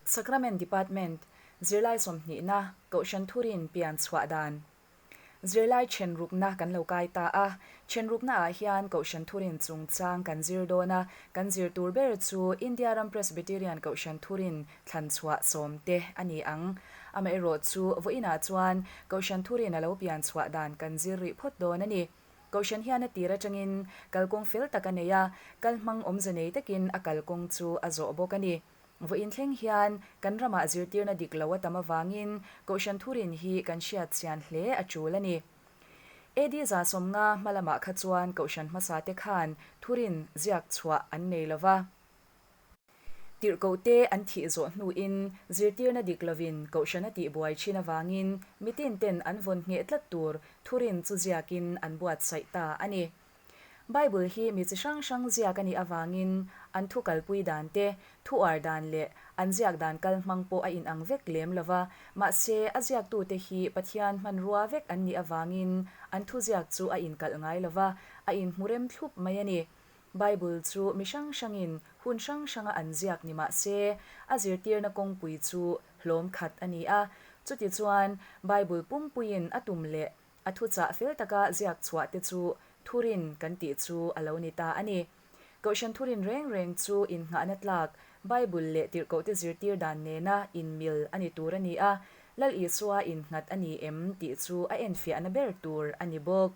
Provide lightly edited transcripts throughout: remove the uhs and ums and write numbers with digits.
Sacrament Department, Zirlai sawmhnihna, Kohhran Thurin pian chhuah dan. Zirlai then rukna kan lo kai ta a, then ruknaah hian Kohhran Thurin chungchang kan zir dawn a, kan zir tur ber chu India ram Presbyterian Kohhran Thurin thlan chhuah sawmte a ni ang. Amaherawhchu, vawiinah chuan Kohhran Thurin a lo pian chhuah dan kan zir rih phawt dawn a ni. Kohhran hian a tir atangin kalkawng fel tak a nei a, kalhmang awmze nei takin a kalkawng chu a zawh bawk a ni. Vawiin thleng hian kan ramah zirtirna dik lo a tam avangin Kohhran thurin hi kan hriat chian hle a tul a ni. AD 150 hma lamah kha chuan Kohhran hmasate khan thurin ziak chhuah an nei lo va. Tirhkohte an thih zawh hnuin zirtirna dik lovin Kohhran a tihbuai thin avangin mitin ten an vawn ngheh tlat tur thurin chu ziakin an buatsaih ta a ni. Bible hi mi chi hrang hrang ziak a nih avangin an thu kalpui dan te, thu uar dan leh an ziak dan kal hmang pawh a inang vek lem lo va, mahse a ziaktute hi Pathian hmanrua vek an nih avangin an thu ziak chu a inkalh ngai lo va, a inhmu rem thlup mai a ni. Bible chu mi hrang hrangin hun hrang hranga an ziak ni mah se, a zirtirna kawngpui chu hlawm khat a ni a. Chutichuan, Bible pumpuiin a tum leh A thuchah fel taka ziak chhuah te chu thurin kan tih chu a lo ni ta a ni. Kohhran thurin reng reng chu innghahna tlak, Bible leh tirhkohte zirtir dan nena inmil a ni tur a ni a, Lal Isua innghat a ni em tih chu a enfiahna ber tur a ni bawk.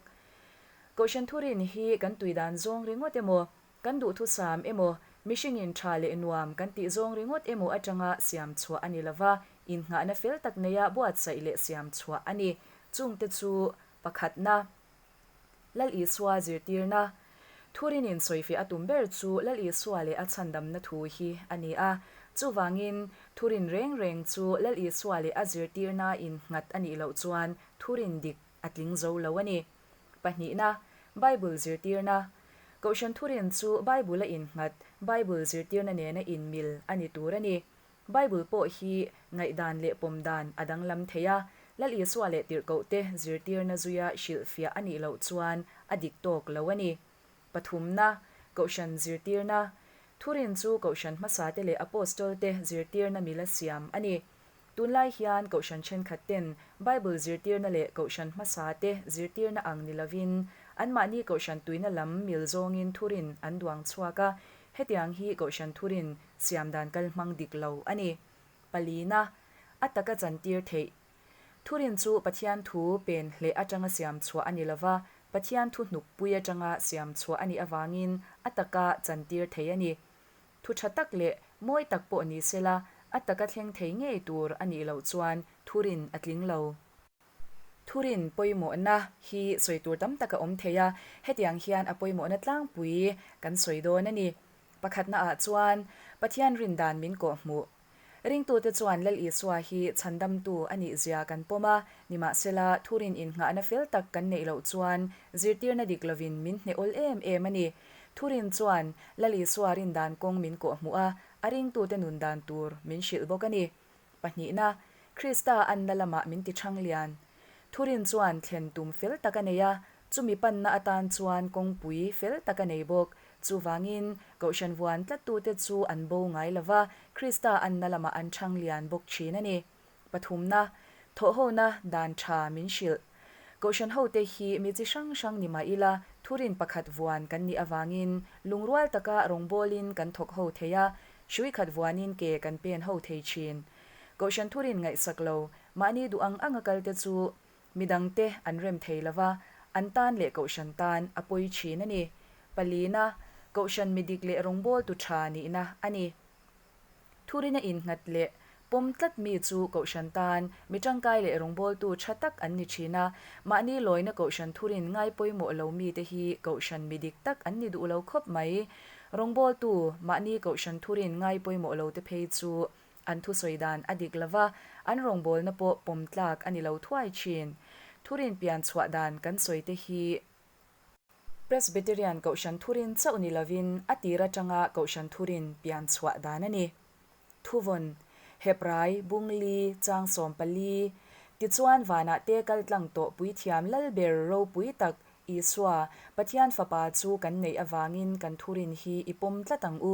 Kohhran thurin hi kan tui dan zawng ringawt emaw, kan duhthusam emaw, mihringin tha leh nuam kan tih zawng ringawt emaw atanga siam chhuah a ni lova, innghahna fel tak neia buatsaih leh siam chhuah a ni. Chungte chu pakhatna, Lal Isua zirtirna, Thurinin sawifiah a tum ber chu Lal Isua leh a chhandamna thu hi a ni a. Chuvangin, thurin reng reng chu Lal Isua leh a zirtirna innghat a nih loh chuan thurin dik a tling zo lo a ni. Pahnihna, Bible zirtirna, Kohhran thurin chu Bible-a innghat, Bible zirtirna nena inmil a ni tur a ni. Bible pawh hi ngaihdan leh pawm dan a danglam thei a, Lal Isua leh tirhkohte zirtirna zuia hrilhfiah a nih loh chuan a dik tawk lo a ni. Pathumna, Kohhran zirtirna. Thurin chu Kohhran hmasate leh Apostolte zirtirna mila siam a ni. Tunlai hian Kohhran thenkhat ten Bible zirtirna leh Kohhran hmasate zirtirna ang ni lovin anmahni Kohhran tuina lam mil zawngin thurin an duang chhuak a, hetiang hi Kohhran thurin siam dan kal hmang dik lo a ni. Palina, a taka chantir theih. Thurin chu Pathian thu pen hleh atanga siam chhuah a ni lova, Pathian thu hnukpui atanga siam chhuah a nih avangin a taka chantir thei a ni. Thu tha tak leh mawi tak pawh ni sela, a taka thleng thei ngei tur a nih loh chuan thurin a tling lo. Thurin pawimawhna hi sawi tur tam tak a awm thei a, hetiang hian a pawimawhna tlangpui kan sawi dawn a ni. Pakhatnaah chuan Pathian rin dan min kawhhmuh. Ringtute chuan Lal Isua hi chhandamtu a nih zia kan pawm a, nimahsela thurin innghahna fel tak kan neih loh chuan zirtirna dik lovin min hneh awl em em a ni. Thurin chuan Lal Isua rin dan kawng min kawhhmuh a, a ringtute nun dan tur min hrilh bawk a ni. Pahnihna, Krista anna lamah min ti chhang lian. Thurin chuan thlen tum fel tak a nei a, chumi panna atan chuan kawngpui fel tak a nei bawk. Chuvangin, Kohhran vuan tlattute chu an bo ngai lo va, Krista anna lamah an chhang lian bawk thin a ni. Pathumna, Thawhhona dan tha min hrilh. Kohhran hote hi mi chi hrang hrang ni mah ila, thurin pakhat vuan kan nih avangin lungrual taka rawngbawlin kan thawk ho thei a, Hrui khat vuanin ke kan pen ho thei thin. Kohhran thurin ngaihsak lo, mahni duh ang anga kalte chu midangte an rem thei lo va, an tan leh kohhran tan a pawi thin a ni. Palina, Kohhran midik leh rawngbawltu tha nihna a ni. Thurina innghat leh pawm tlat mi chu kohhran tan mi tangkai leh rawngbawltu tha tak an ni thin a, mahni lawina kohhran thurin ngai pawimawh lo mite hi kohhran mi dik tak an ni duh lo khawp mai. Rawngbawltu mahni kohhran thurin ngai pawimawh lo te phei chu an thusawi dan a dik lo va, an rawngbawlna pawh pawm tlak a ni lo thuai thin. Thurin pian chhuah dan kan sawi te hi Presbyterian Kohhran thurin chauh ni lovin a tir atanga Kohhran thurin pian chhuah dan a ni. Thuvawn, Hebrai, Bungli, Chang 14, Tichuan vanah te kal tlang tawh puithiam lalber ropui tak Isua, Pathian Fapa chu kan neih avangin kan thurin hi i pawm tlat ang u.